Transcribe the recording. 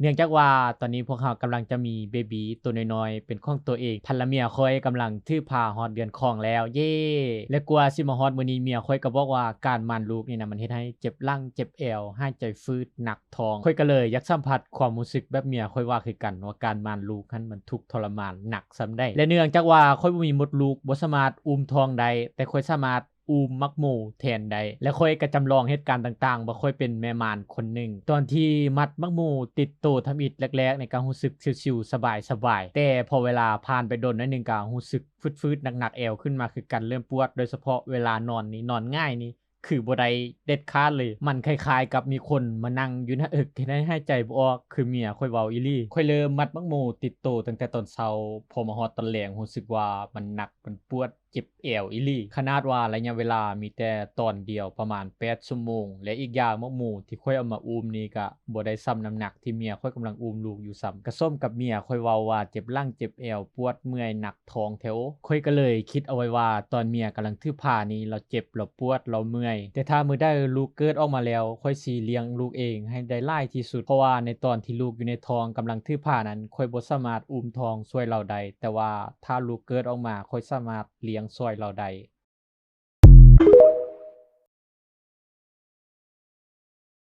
ເນື່ອງຈາກວ່າຕອນນີ້ພວກເຮົາກຳລັງຈະມີເບບີໂຕນ້ອຍໆເປັນຂອງຕົວເອງ. ພັນລະເມຍຂ້ອຍກຳລັງຖືພາຮອດເດືອນຄອງແລ້ວ ເຢ້! ແລະ ກວ່າຊິມາຮອດມື້ນີ້ ເມຍຂ້ອຍກໍບອກວ່າການໝັ້ນລູກນີ້ນະ ມັນເຮັດໃຫ້ເຈັບຫຼັງ ເຈັບແອວ ຫາຍໃຈຝືດ ໜັກທ້ອງ. ຂ້ອຍກໍເລີຍຢາກສຳຜັດຄວາມຮູ້ສຶກແບບເມຍຂ້ອຍວ່າຄືກັນ ວ່າການໝັ້ນລູກຫັ້ນມັນທຸກທໍລະມານໜັກສ່ຳໃດ. ແລະ ເນື່ອງຈາກວ່າຂ້ອຍບໍ່ມີມົດລູກ ບໍ່ສາມາດອຸ້ມທ້ອງໄດ້ ແຕ່ຂ້ອຍສາມາດ ອູມໝາກໝູແທນໄດ້ ແລະ ຂ້ອຍກໍຈຳລອງເຫດການຕ່າງໆ ວ່າຂ້ອຍເປັນແມ່ໝານຄົນໜຶ່ງ ຕອນທີ່ມັດໝາກໝູຕິດໂຕທຳອິດແລກໆ ນີ້ກໍຮູ້ສຶກຊິວໆ ສະບາຍໆ ແຕ່ພໍເວລາຜ່ານໄປດົນໜ້ອຍໜຶ່ງ ກໍຮູ້ສຶກຝືດໆ ໜັກໆ ແອວຂຶ້ນມາຄືກັນ ເລີ່ມປວດ ໂດຍສະເພາະເວລານອນນີ້ ນອນຫງາຍນີ້ ຄືບໍ່ໄດ້ເດັດຂາດເລີຍ. ມັນຄ້າຍໆ ກັບມີຄົນມານັ່ງຢູ່ໜ້າເອິກ ເຮັດໃຫ້ຫາຍໃຈບໍ່ອອກ ຄືເມຍຂ້ອຍເວົ້າອີ່ຫຼີ. ຂ້ອຍເລີ່ມມັດໝາກໝູຕິດໂຕຕັ້ງແຕ່ຕອນເຊົ້າ ພໍມາຮອດຕອນແລງ ຮູ້ສຶກວ່າມັນໜັກ ມັນປວດ ເຈັບແອວອີ່ຫຼີ ຂະໜາດວ່າໄລຍະເວລາມີແຕ່ຕອນດຽວປະມານແປດຊົ່ວໂມງ ແລະ ອີກຢ່າງໝາກໝູທີ່ຂ້ອຍເອົາມາອູມນີ້ກະບໍ່ໄດ້ສ່ຳນ້ຳໜັກທີ່ເມຍຂ້ອຍກຳລັງອູມລູກຢູ່ຊ້ຳ. ກະສົມກັບເມຍຂ້ອຍເວົ້າວ່າເຈັບຫຼັງເຈັບແອວ ປວດເມື່ອຍໜັກທ້ອງແທ້ໂອ. ຂ້ອຍກະເລີຍຄິດເອົາໄວ້ວ່າຕອນເມຍກຳລັງຖືພານີ້ ລາວເຈັບ ລາວປວດ ລາວເມື່ອຍ ແຕ່ຖ້າມື້ໃດລູກເກີດອອກມາແລ້ວ ຂ້ອຍຊິລ້ຽງລູກເອງໃຫ້ໄດ້ຫຼາຍທີ່ສຸດ ເພາະວ່າໃນຕອນທີ່ລູກຢູ່ໃນທ້ອງກຳລັງຖືພານັ້ນ ຂ້ອຍບໍ່ສາມາດອູມທ້ອງຊ່ວຍລາວໄດ້ ແຕ່ວ່າຖ້າລູກເກີດອອກມາ ຂ້ອຍສາມາດ ລ້ຽງຊ່ອຍລາວໄດ້.